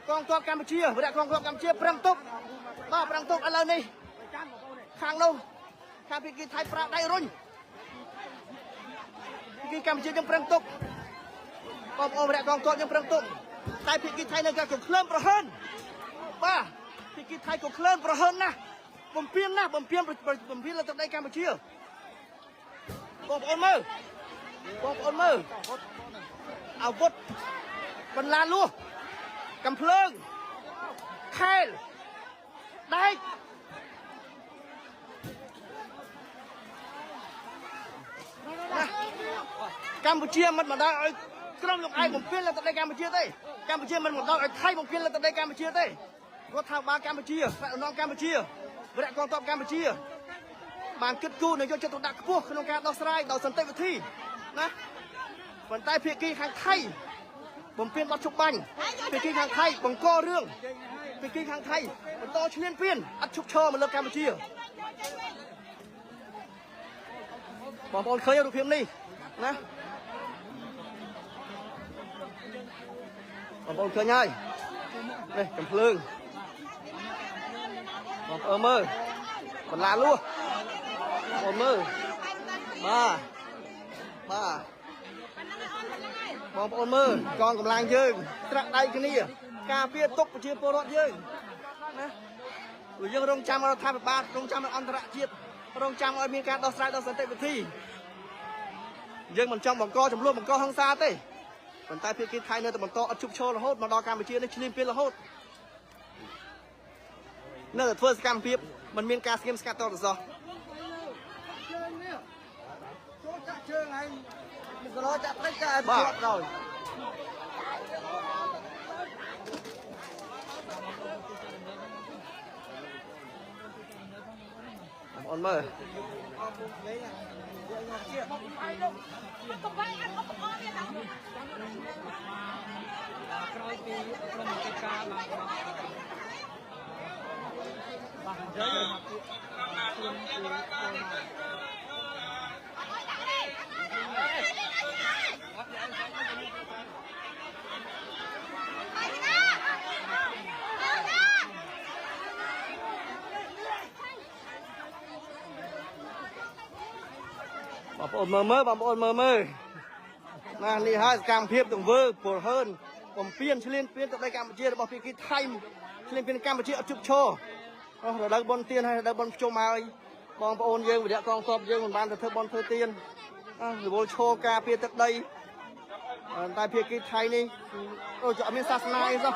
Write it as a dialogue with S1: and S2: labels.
S1: កងទ័ពកម្ពុជាវរៈកងទ័ពកម្ពុជាប្រឹងទប់បាទប្រឹងទប់ឥឡូវនេះខាងនោះខាងភាគីថៃប្រើដៃរុញភាគីកម្ពុជាយើងប្រឹងទប់បងប្អូនវរៈកងទ័ពយើងប្រឹងទប់តែភាគីថៃនៅតែកក្លឹមប្រហើនបាទភាគីថៃក៏ក្លឹមប្រហើនណាស់បំពេញណាស់បំពេញបំពេញលើទឹកដីកម្ពុជាបងប្អូនមើលបងប្អូនមើលអាវុធបន្លាលួសកំភ្លើងខែលដែកណាកម្ពុជាមិនបណ្ដោយឲ្យក្រុមលោកឯងបំពេញលើទឹកដីកម្ពុជាទេកម្ពុជាមិនបណ្ដោយឲ្យថៃបំពេញលើទឹកដីកម្ពុជាទេរដ្ឋាភិបាលកម្ពុជាថ្នាក់ដឹកនាំកម្ពុជាវរៈកងទ័ពកម្ពុជាបានគិតគូរនិងយកចិត្តទុកដាក់ខ្ពស់ក្នុងការដោះស្រាយដោយសន្តិវិធីណាប៉ុន្តែភាគីខាងថៃបំពេញបទជប់បាញ់ភាគីខាងថៃបង្ករឿងភាគីខាងថៃបន្តឈ្លានពានអត់ឈប់ឈរមកលើកម្ពុជាបងប្អូនឃើញរូបភាពនេះណាបងប្អូនឃើញហើយនេះកំភ្លើងបងប្អូនមើលបន្លាលួសបងប្អូនមើលបាទបាទបងប្អូនមើលកងកម្លាំងយើងត្រាក់ដៃគ្នាការពារទុកប្រជាពលរដ្ឋយើងណាព្រោះយើងរងចាំរដ្ឋាភិបាលរងចាំអន្តរជាតិរងចាំឲ្យមានការដោះស្រាយដោយសន្តិវិធីយើងមិនចង់បង្កចំនួនបង្កហិង្សាទេប៉ុន្តែភាគីថៃនៅតែបន្តអត់ជប់ឈររហូតមកដល់កម្ពុជានេះឈ្លានពានរហូតនៅតែធ្វើសកម្មភាពមិនមានការស្ងៀមស្ងាត់តទៅសោះ
S2: ចូលចាក់ជើងឯងមិនរចាក់ត្រីចាក់ឲ្យជាប់ដល់
S1: បងប្អូនមើល
S3: កុំវាយអត់កុំអត់វាដល់
S4: ក្រោយពីក្រុមកិច្ចការបានបាទនិយាយមកពួកខ្លួនគឺ
S3: អត់ឲ្យដាក់ទេអត់ឲ្យណាអត់ណា
S1: បងប្អូនមើលមើលបងប្អូនមើលមើលណានេះហើយសកម្មភាពទង្វើពលហើនបំពេញឈ្លានពានទឹកដីកម្ពុជារបស់ភាគីថៃឈ្លានពានកម្ពុជាអត់ជប់ឈរអស់រដូវបុណ្យទានហើយរដូវបុណ្យភ្ជុំហើយបងប្អូនយើងវិរៈកងទ័ពយើងមិនបានទៅធ្វើបុណ្យធ្វើទានអស់រវល់ឈរការពារទឹកដីតែភាគីថៃនេះដូចជាអត់មានសាសនាអីសោះ។